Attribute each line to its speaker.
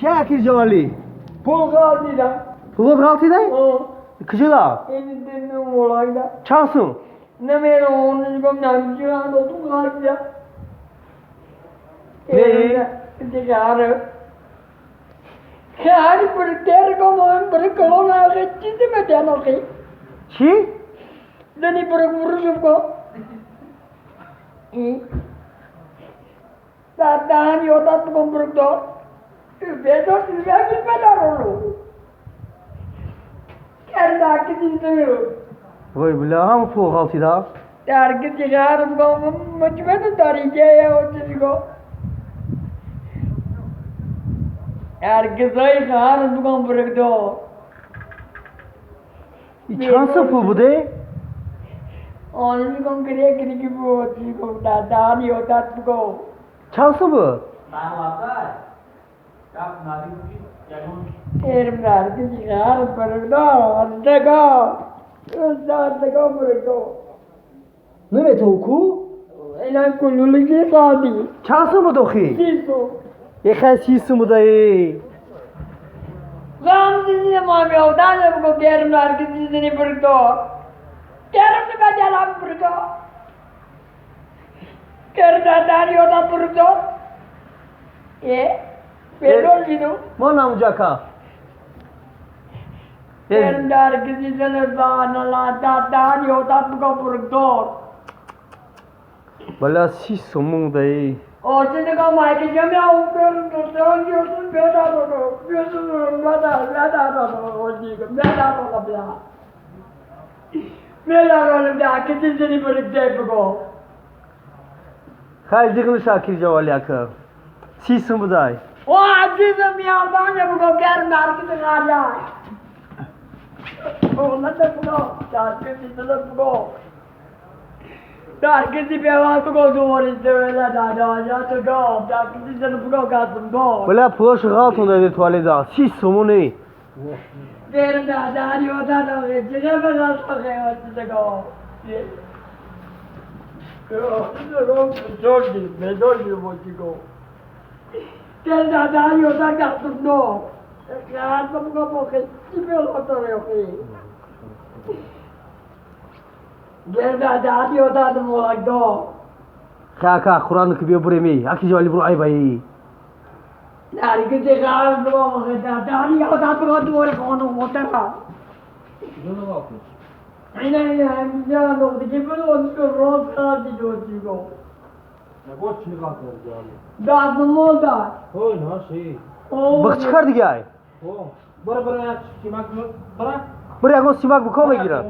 Speaker 1: Чи акир ҷавали?
Speaker 2: Пул ғалтида.
Speaker 1: Пулот ғалтида? Куҷода? Чанд сум? Не? Чӣ? Вой, бля, ҳама пул ғалтида. Чанд сум пул буде? Чанд сум буд? Наметаву ку? Чанд сум буд охи? Эхай, 30 сум буда е. Мон амуҷака. Бала, 30 сум монда е. Хай, зиғни шакир ҷавали ака. 30 сум будай. Бля, пулошу ғалтонда дар туалета. 30 сумони. Хай ака, хӯран ки биё буреми. Аки ҷавали, буру айбаи. Бих чӣ кар дигай? Бир ягон симак буко мегирад.